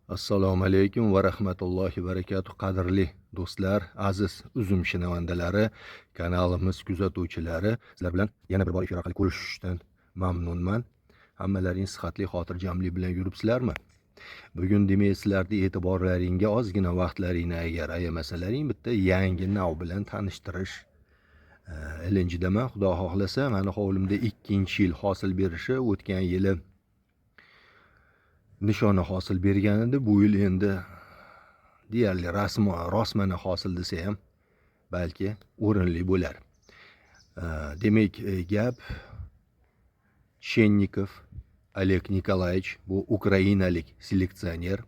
Assalomu alaykum va rahmatullohi barakatuh, qadrli do'stlar, aziz uzum shinavandalari, kanalimiz kuzatuvchilari. Sizlar bilan yana bir bor efir orqali ko'rishishdan mamnunman. Hammalaring sihatli, xotirjamlik bilan yuribsizlarmi? Bugun demak sizlarni e'tiborlaringga ozgina vaqtlaringni agar ayamasalaring bitta yangi nav bilan tanishtirish ilinjidaman. Xudo xohlasa, mani hovlimda 2-yil hosil berishi, o'tgan yili nishona hosil bergan edi. Bu yil endi deyarli rosmana hosil desa ham balki o'rinli bo'lar. Demak, gap Shennikov Oleg Nikolayevich, bu ukrainalik seleksioner.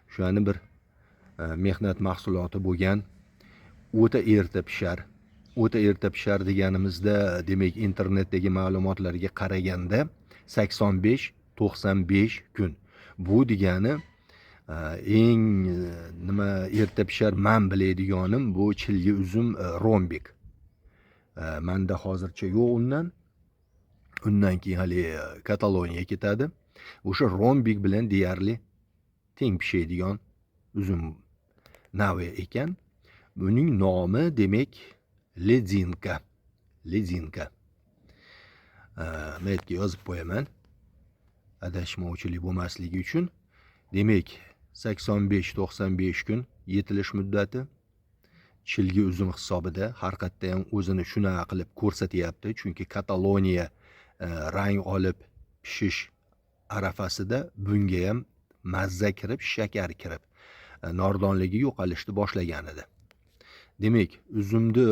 O'shani bir mehnat mahsuloti bo'lgan o'ta erta pishar. O'ta erta pishar deganimizda, demak, internetdagi ma'lumotlarga qaraganda 85-95 kun. Bu degani eng nima erta pishar man biladiganim bu chilgi uzum rombik. Manda hozircha yo'q undan. Undan keyin hali Kataloniya ketadi. O'sha rombik bilan deyarli teng pishadigan uzum navi ekan. Buning nomi demak Ledinka. Ledinka. Men yerga yozib qo'yaman, adashmovchilik bo'lmasligi uchun. Demak, 85-95 kun yetilish muddati. Chilgi uzum hisobida har qayerda ham o'zini shunaqa qilib ko'rsatyapti, chunki Kataloniya rang olib pishish arafasida bunga ham mazza kirib, shakar kirib, nordonligi yo'qolishni boshlagan edi. Demak, uzumni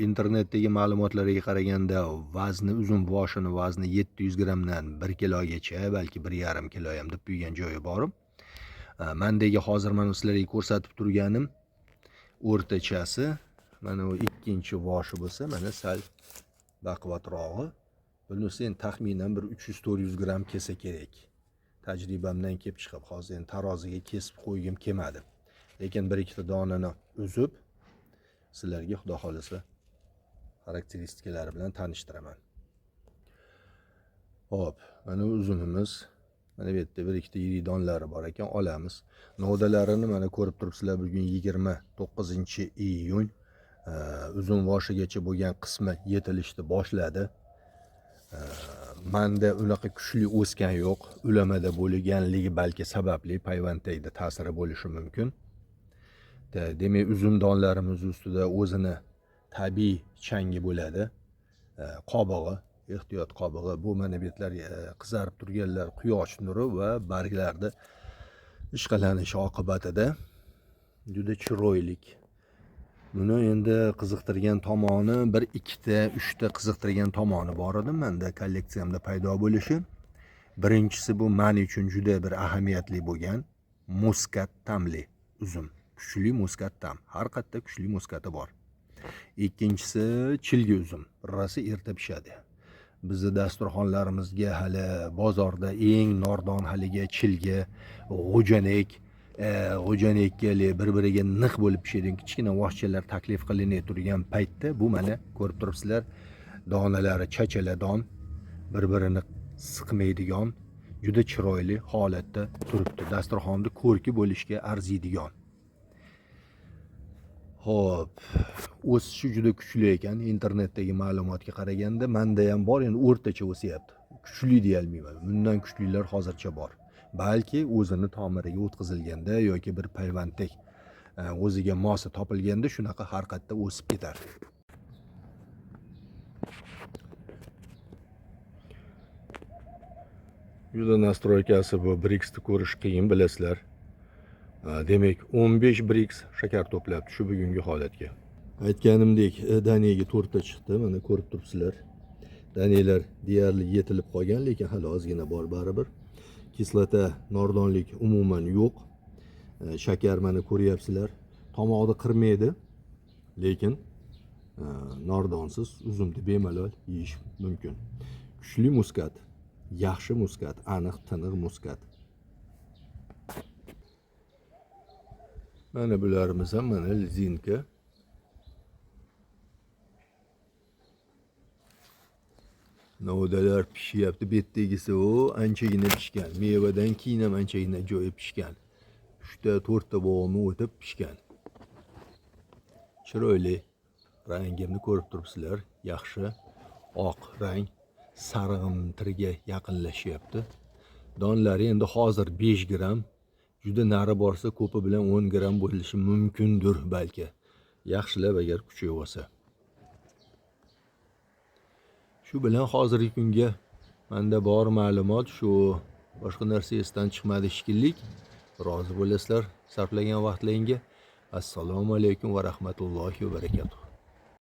internetdagi ma'lumotlarga qaraganda vazni, uzum boshini vazni 700 grammdan 1 kilogacha, balki 1,5 kilo ham deb qo'ygan joyi bor. Mandagi hozir mana sizlarga ko'rsatib turganim o'rtachasi, mana u ikkinchi boshi bo'lsa, mana sal baquvvatrog'i. Bunisi endi taxminan bir 300-400 gramm kelsa kerak. Tajribamdan kelib chiqib, hozir endi taroziga kesib qo'ygim kelmadi. Lekin bir ikkita donani uzib sizlarga xudo xohlasa xarakteristikalari bilan tanishtiraman. Xo'p, mana uzumimiz, mana bu yerda bir ikkita yirik donlari bor ekan, olamiz. Novdalarini mana ko'rib turibsizlar, bugun 29-iyun. Uzum boshigacha bo'lgan qismi yetilishni boshladi. Manda unaqa kuchli o'sgan yo'q. Ulamada bo'lganligi balki sababli payvandtagda ta'siri bo'lishi mumkin. Demak, uzum donlarimiz ustida o'zini tabiiy changi bo'ladi. Qobig'i, ehtiyot qobig'i. Bu mana bu yerlar qizarib turganlar quyosh nuri va barglarda ishqalanishi oqibatida juda chiroylik. Buni endi qiziqtirgan tomoni bir ikkita, uchta qiziqtirgan tomoni bor edi menda kolleksiyamda paydo bo'lishi. Birinchisi bu men uchun juda bir ahamiyatli bo'lgan muskat ta'mli uzum. Kuchli muskat ta'm. Har qayerda kuchli muskati bor. Ikkinchisi chilgi uzum. Rosa erta pishadi. Bizni dasturxonlarimizga hali bozorda eng nordon haligi chilgi, g'ujanak, g'ujanakka bir-biriga niq bo'lib pishadigan kichkina voshchalar taklif qilinib turgan paytda bu mana ko'rib turibsizlar, donalari chachaladon, bir-birini siqmaydigan, juda chiroyli holatda turibdi. Dasturxonda ko'rki bo'lishga arziydigan. Xo'p, o'sishi juda kuchli ekan. Internetdagi ma'lumotga qaraganda menda ham bor, endi o'rtacha o'syapti. Kuchli deya olmayman. Bundan kuchlilar hozircha bor. Balki o'zini tomiriga o'tkazilganda yoki bir payvandek o'ziga mosi topilganda shunaqa har qayerda o'sib ketar. Juda nastroykasi bu Brixni ko'rish qiyin, bilasizlar. Demak, 15 Brix shakar to'plabdi shu bugungi holatga. Aytganimdek, daniyaga 4 ta chiqdi, mana ko'rib turibsizlar. Daniyalar deyarli yetilib qolgan, lekin hali ozgina bor baribir. Kislota, nordonlik umuman yo'q. Shakar mana ko'ryapsizlar. Tomoqni qirmaydi, lekin nordonsiz uzumni bemalol yeyish mumkin. Kuchli muskat, yaxshi muskat, aniq, tiniq muskat. Mana bularimiz ham mana zinka. Novdalar pishyapti. Bu yerdagisi u anchagina pishgan. Mevadan keyin ham anchagina joyi pishgan. 3 ta 4 ta bo'g'imni o'tib pishgan. Chiroyli rangimni ko'rib turibsizlar, yaxshi oq rang, sarg'imtirga yaqinlashyapti. Donlari endi hozir 5 gramm, juda nari borsa ko'pi bilan 10 gramm bo'lishi mumkindir balki. Yaxshilab agar kuchayib olsa. Shu bilan hozirgi kunga menda bor ma'lumot shu, boshqa narsa esdan chiqmadi shekilli. Rozi bo'lasizlar sarflagan vaqtlaringga. Assalomu alaykum va rahmatullohi va barakatuh.